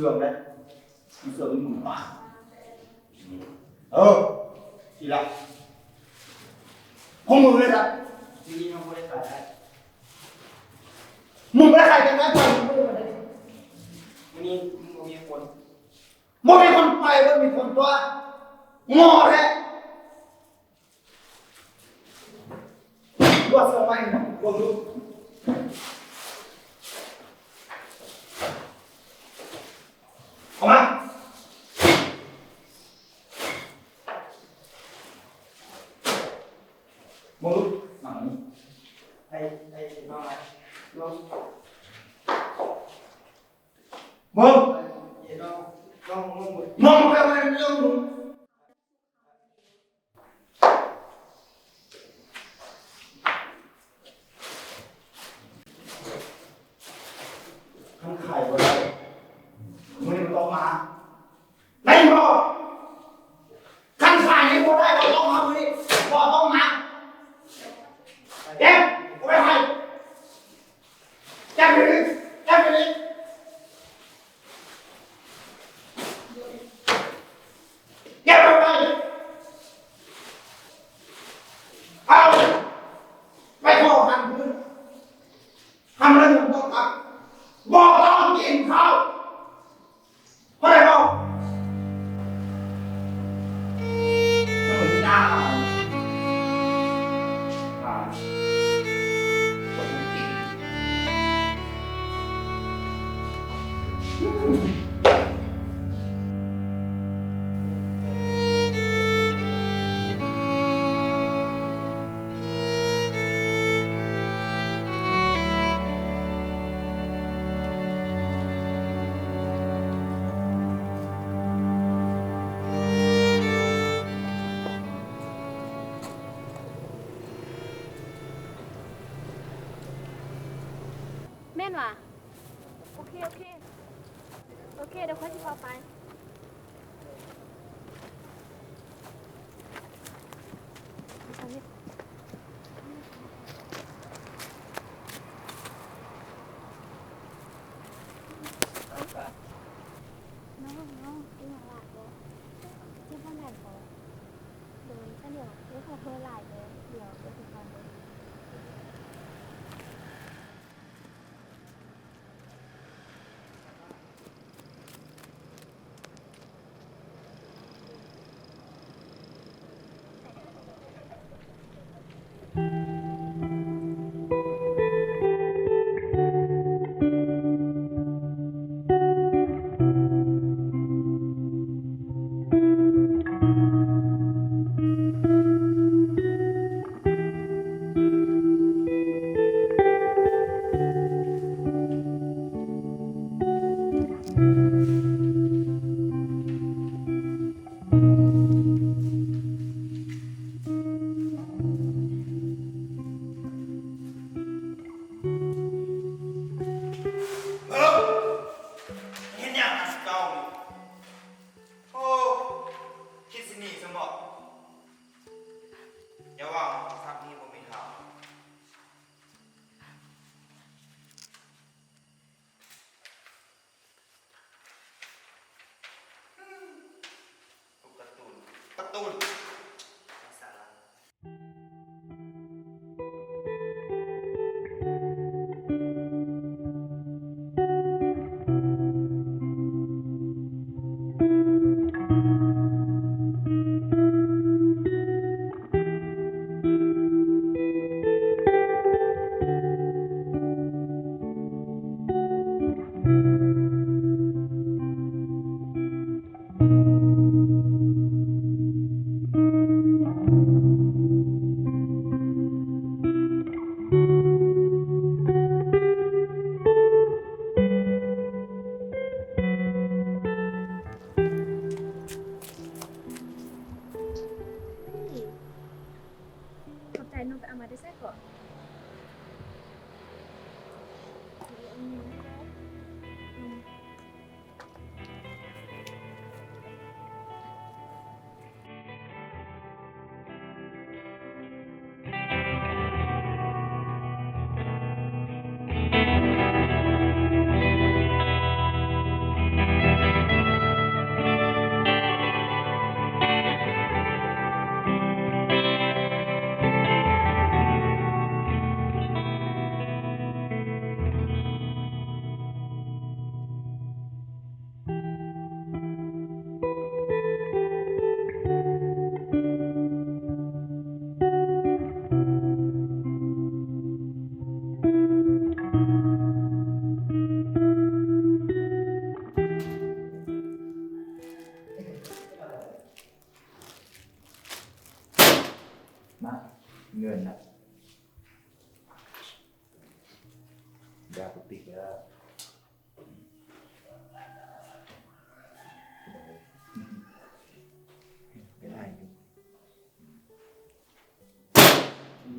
ຊື່ອງເດ້ ມີເຊື່ອງມີໝູປ່າ. ເອີ ທີ່ລະ ຂອງມຶງເລີຍລະ. ທີ່ນີ້ເຮົາບໍ່ໄດ້ຂາຍໄດ້ ມຶງບໍ່ໄດ້ຂາຍຈັ່ງໃດ? ມື້ນີ້ມັນບໍ່ມີຄົນ ບໍ່ມີຄົນໄປ ບໍ່ມີຄົນຕົວະ ງໍແທ້. ຕົວະເສື້ອໄປ ເບິ່ງດູ ອອກມາ ເບິ່ງດູ ໝານີ້ ໄອ້ ໄອ້ນ້ອງ ນ້ອງ ເບິ່ງ ນ້ອງ ນ້ອງ ນ້ອງ ນ້ອງ ຄັນຂາຍບໍ່ໄດ້ ມື້ນີ້ບໍ່ຕ້ອງມາ ໄດ້ບໍ່? ຄັນຂາຍນີ້ບໍ່ໄດ້ ບໍ່ຕ້ອງມາມື້ນີ້ ບໍ່ຕ້ອງມາ. ເກັບ ເອົາໄປໃຫ້. ເກັບໄປນີ້ ເກັບໄປນີ້ ເກັບໄປ ເອົາໄປຂໍທານຜູ້ອື່ນ ທຳເລື່ອງຂອງຕົນ ບໍ່ຕ້ອງກິນເຂົ້າ. ເຂົ້າໃຈບໍ່? ແມ່ນຫວາ? ໂອເຄ ໂອເຄ ໂອເຄ ດຽວຂ້ອຍຊິພາໄປ. ນ້ອງ ນ້ອງ ເປັນຫຍັງຫຼາຍບໍ່? ເຈັບບໍ່ແມ່ນບໍ່? ໂດຍ ຊັ້ນດຽວ ເອື້ອຍຂໍໂທດຫຼາຍເດີ ດຽວເອື້ອຍຊິພາໄປ. ເອີ ເຮັດຫຍັງອັນເກົ່ານີ້? ໂອ້ ຄິດຊິໜີຊັ້ນບໍ? ຢ່າວ່າໂທລະສັບນີ້ບໍ່ມີທາງ. ກາຕູນ ກາຕູນ ໄຮ້ສາລະ.ຂອບໃຈ. ນ້ອງໄປເອົາມາແຕ່ໃສເກາະ? ອືມ. ເງິນນະ ຢາກຕິດແລ້ວ ເປັນໄຫຢູ່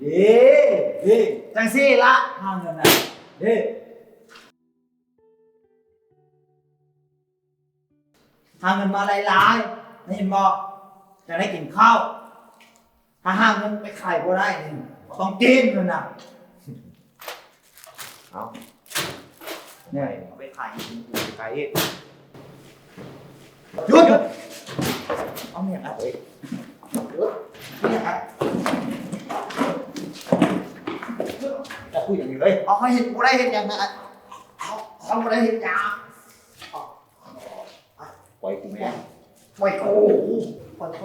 ເດ້ ເດ້ ຈັ່ງຊີ້ລະ ຫາເງິນນະ ເດ້. ຫາເງິນມາຫຼາຍໆ ໄດ້ຍິນບໍ່? ຈະໄດ້ກິນເຂົ້າ. ຖ້າຫາເງິນໄປຂາຍບໍ່ໄດ້ນີ້ ບໍ່ຕ້ອງກິນເງິນນະ. ເອົາ ແນ່ ເອົາໄປຂາຍກິນ ໄປຂາຍເອງ. ຢຸດ! ເອົາແມ່ນເອົາເອີຍ ຢຸດ! ເປັນຫຍັງອະ? ຈະຄຸຍຫຍັງນີ້ເອີຍ? ເອົາ ເຮົາເຮັດບໍ່ໄດ້ເຮັດຫຍັງນະ. ເຮົາ ເຮົາບໍ່ໄດ້ເຮັດຫຍັງ. ປ່ອຍກູແມ່ ປ່ອຍກູ ປ່ອຍກູ.